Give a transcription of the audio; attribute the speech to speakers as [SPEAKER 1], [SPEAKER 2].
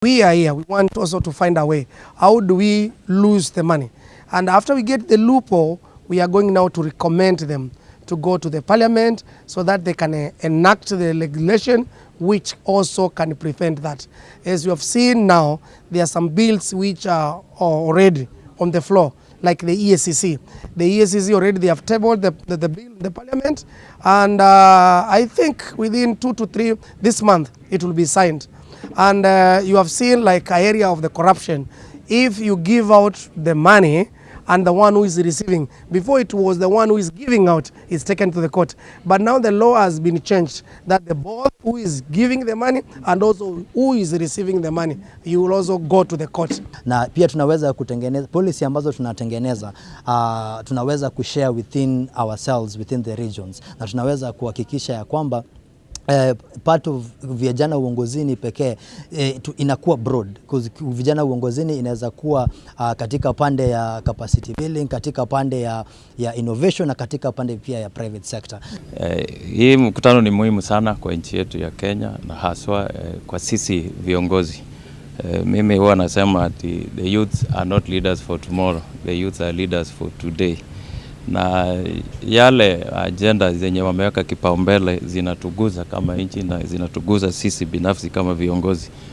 [SPEAKER 1] We are here. We want also to find a way. How do we lose the money? And after we get the loophole, we are going now to recommend them to go to the parliament so that they can enact the legislation which also can prevent that. As you have seen now, there are some bills which are already on the floor, like the EACC. The EACC already, they have tabled the bill in the parliament, and I think within 2 to 3 this month it will be signed. And you have seen like a area of the corruption. If you give out the money, and the one who is receiving. Before, it was the one who is giving out is taken to the court. But now the law has been changed that the both who is giving the money and also who is receiving the money, you will also go to the court.
[SPEAKER 2] Na pia tunaweza kutengeneza policy ambazo tunatengeneza, tunaweza kushare within ourselves, within the regions, na tunaweza kuhakikisha ya kwamba part of vijana uongozini pekee inakuwa broad because vijana uongozini inaweza kuwa katika pande ya capacity building, katika pande ya innovation na katika pande pia ya private sector.
[SPEAKER 3] Hii mkutano ni muhimu sana kwa nchi yetu ya Kenya na haswa kwa sisi viongozi. Mimi huwa nasema ati the youths are not leaders for tomorrow, the youths are leaders for today. Na yale agenda zenye wameweka kipaumbele zinatuguza kama nchi na zinatuguza sisi binafsi kama viongozi.